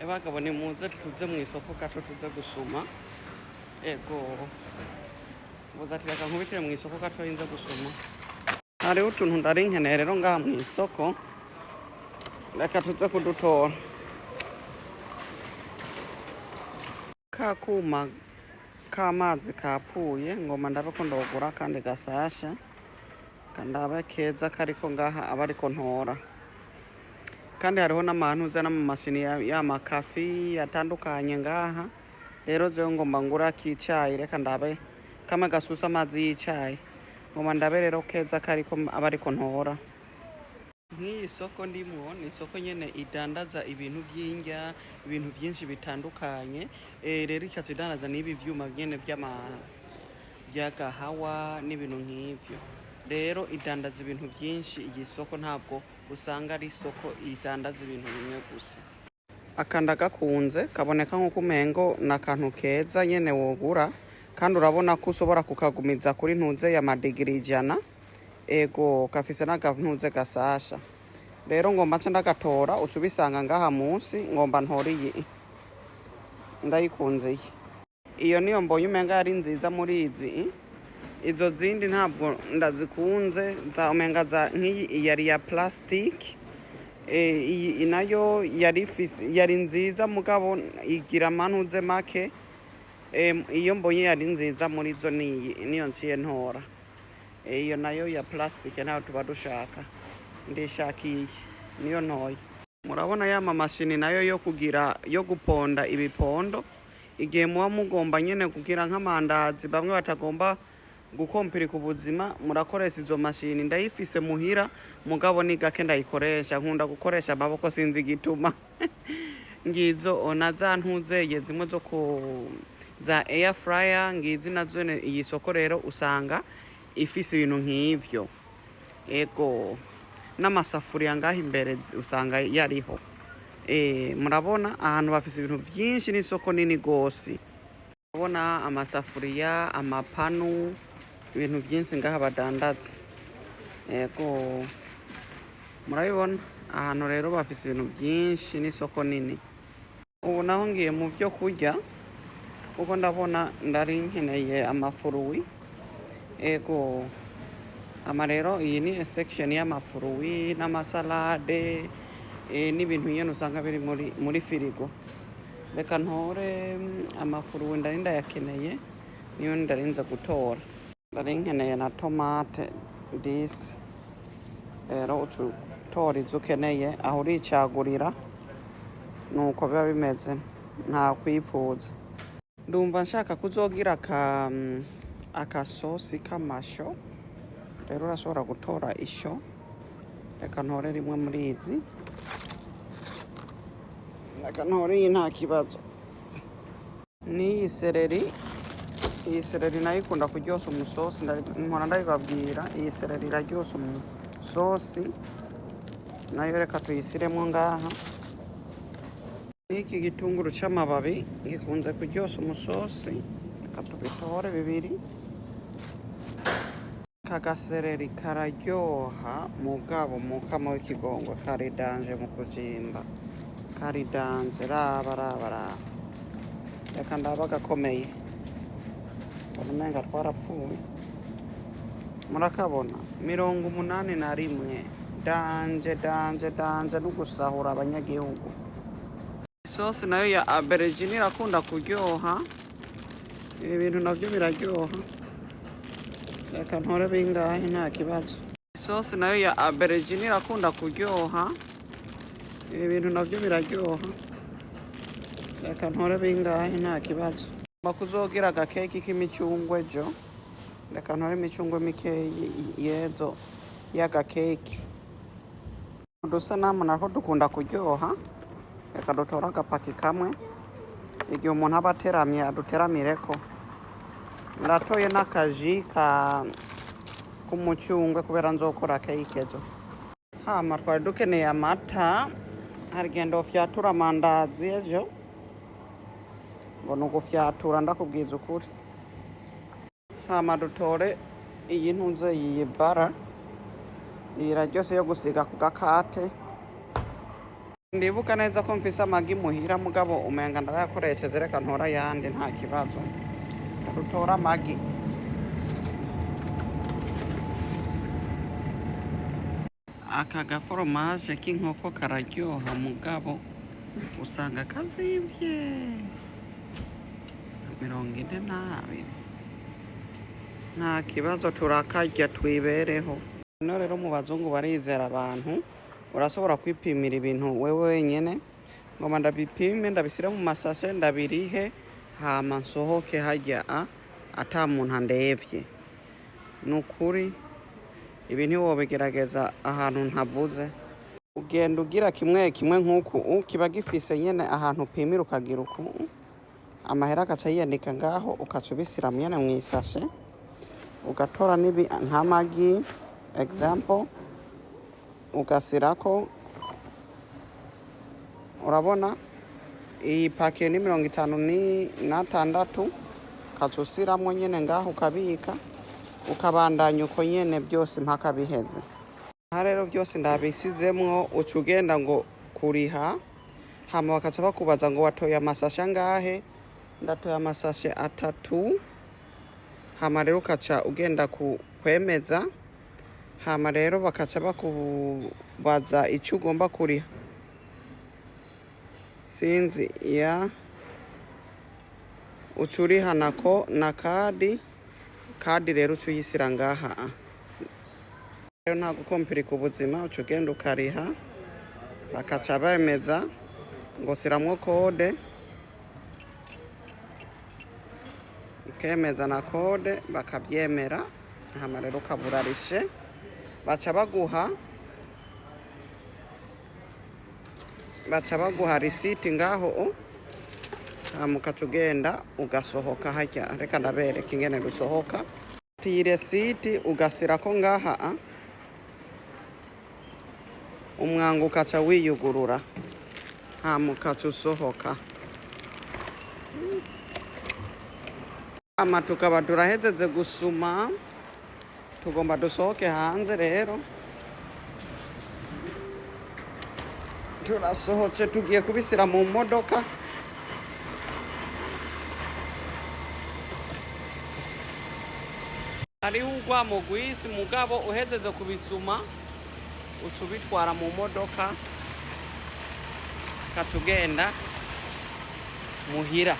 Bagabo, nimuze tuze mu isoko gato, tuze gusuma. Ego, mbuze ati reka nkubitire mu isoko gato nze gusuma. Hariho utuntu ndari nkeneye rero ngaha mu isoko, reka tuze kudutora. Ka kuma k'amazi kapfuye, ngoma ndabe ko ndogura kandi gasasha, kandabe keza kariko ngaha aba ariko ntora. Kandi hariho n'amantuza n'amamashini y'amakafi atandukanye ngaha. Rero jewe ngomba ngura k'icayi, reka ndabe kamwe gasusa amazi y'icayi. Ngomba ndabe rero keza kariko aba ariko ntora. Nk'iyi soko ndimwo ni isoko nyene idandaza ibintu vy'indya, ibintu vyinshi bitandukanye. Rero ikaza idandaza n'ibi vyuma nyene vy'agahawa n'ibintu nk'ivyo. Rero idandaza ibintu vyinshi iyi soko, ntabwo usanga ari isoko idandaza ibintu bimwe gusa. Aka ndagakunze, kaboneka nk'uko umengo ni akantu keza nyene wogura, kandi urabona ko ushobora kukagumiza kuri ntuze ya madigiri 100. Ego, gafise n'agantuze gasasha. Rero ngomba nce ndagatora, uca ubisanga ngaha munsi. Ngomba ntora iyi, ndayikunze iyi. Iyo niyo mbonye umenga yari nziza muri izi. Izo zindi ntabwo ndazikunze, za umenga za nk'iyi yari ya plastic. Iyi nayo yari ifise, yari nziza, mugabo igira amanuze make. Iyo mbonye yari nziza muri zo niyi, niyo nciye ntora. Iyo nayo ya plastic ntayo tuba dushaka, ndishakiye niyo ntoya. Murabona ya mamashini nayo yo kugira, yo guponda ibipondo, igihe muba mugomba nyene kugira nk'amandazi, bamwe batagomba gukompirika ubuzima, murakoresha izo mashini. Ndayifise muhira, mugabo ni gake ndayikoresha, nkunda gukoresha amaboko, sinzi igituma. Ngizo na za ntuzeye zimwe zo ku za air fryer, ngizi nazo. Iyi soko rero usanga ifise ibintu nk'ivyo. Ego, n'amasafuriya ngaho imbere usanga yariho. Murabona ahantu bafise ibintu vyinshi, n'isoko nini gose. Urabona amasafuriya, amapanu, ibintu vyinshi ngaha badandaza. Ego, murabibona ahantu rero bafise ibintu vyinshi, n'isoko nini. Ubu naho ngiye mu vyo kurya, kuko ndabona ndari nkeneye amafruits. Ego, ama rero iyi ni section y'amafruits n'amasalade, n'ibintu nyene usanga biri muri firigo. Reka ntore amafruits, ndari ndayakeneye, niyo ndarinze gutora. Ndari nkeneye na tomate disi. Rero uca utora izo ukeneye aho, uricagurira, nuko biba bimeze, nta kwipfuza. Ndumva nshaka kuzogira akasosi k'amasho. Rero urashobora gutora isho. Reka ntore rimwe muri izi, reka ntore iyi, nta kibazo. N'iyi céleri, iyi céleri nayo ikunda kuryosa umusosi, mpora ndabibabwira. Iyi céleri iraryosa umusosi nayo, reka tuyisiremwo ngaha. N'iki gitunguru c'amababi gikunze kuryosa umusosi, reka tubitore bibiri. Aka gacéleri kararyoha, mugabo mukama w'ikigongwe kari danger mu kujimba, kari danger. Raba, raba, raba, reka ndaba gakomeye, mbona umenga twarapfuye. Murakabona, 81, danger, danger, danger no gusahura abanyagihugu. Isosi nayo ya aubergine irakunda kuryoha, ibi bintu navyo biraryoha. Reka ntore bingahe, nta kibazo. Isosi nayo ya aubergine irakunda kuryoha, ibi bintu navyo biraryoha. Reka ntore bingahe, nta kibazo. Kuzogira agakeki k'imicungwe ejo, reka ntore imicungwe mikeyi yezo y'agakeki. Udusanamu natwo dukunda kuryoha, reka dutore agapaki kamwe, igihe umuntu aba ateramye aduteramireko. Ndatoye n'akaji ka k'umucungwe kubera nzokora keke ejo. Hama twari dukeneye amata, hari igihe ndofyatura amandazi ejo, ngo ni ugufyatura, ndakubwiza ukuri. Hama dutore iyi ntuze, iyi bara, iyi iraryoshe yo gusiga ku gakate. Ndibuka neza ko mfise amagi muhira, mugabo umenga ndarayakoresheje. Reka ntora ayandi, nta kibazo. Rutora amagi. Aka gaforomaje k'inkoko kararyoha, mugabo usanga kazimvye, 42. Nta kibazo, turakarya twibereho. No rero mu bazungu barizera abantu, urashobora kwipimira ibintu wewe wenyene. Ngoma ndabipime, ndabisire mu masashe, ndabirihe, hama nsohoke harya ata muntu andevye. Ni ukuri ibi ntiwobigerageza ahantu ntavuze. Ugenda ugira kimwe kimwe nk'uku, kiba gifise nyene ahantu upimira, ukagira uku, amahera agaca yiyandika ngaho, ukaca ubisira nyene mw'isashe, ugatora n'ibi nk'amagi, example, ugasirako. Urabona iyi pake ni 56, ukaca usiramwo nyene ngaho, ukabika, ukabandanya uko nyene byose mpaka biheze. Aha rero byose ndabisizemwo, uca ugenda ngo kuriha, hama bakaca bakubaza ngo watoye amasashe angahe. Ndatoye amasashe atatu. Hama rero ukaca ugenda ku kwemeza, hama rero bakaca bakubaza icyo ugomba kuriha. Sinzi ya uca uriha nako na kadi. Kadi rero uca uyisira ngaha. Rero nta gukompirika ubuzima, uca ugenda ukariha, bakaca bemeza ngo siramwo code, ukemeza na code, bakabyemera. Hama rero ukaburarishe, baca baguha risiti ngaho. Hama ukaca ugenda ugasohoka harya. Reka ndabereka ingene rusohoka. Iyi resiti ugasirako ngaha, umwango ukaca wiyugurura, hama ukaca usohoka. Hama tukaba turahezeze gusuma, tugomba dusohoke hanze. Rero turasohotse, tugiye kubisira mu modoka. Hariho urwamo rw'isi, mugabo uhezeze kubisuma uca ubitwara mu modoka, ukaca ugenda muhira.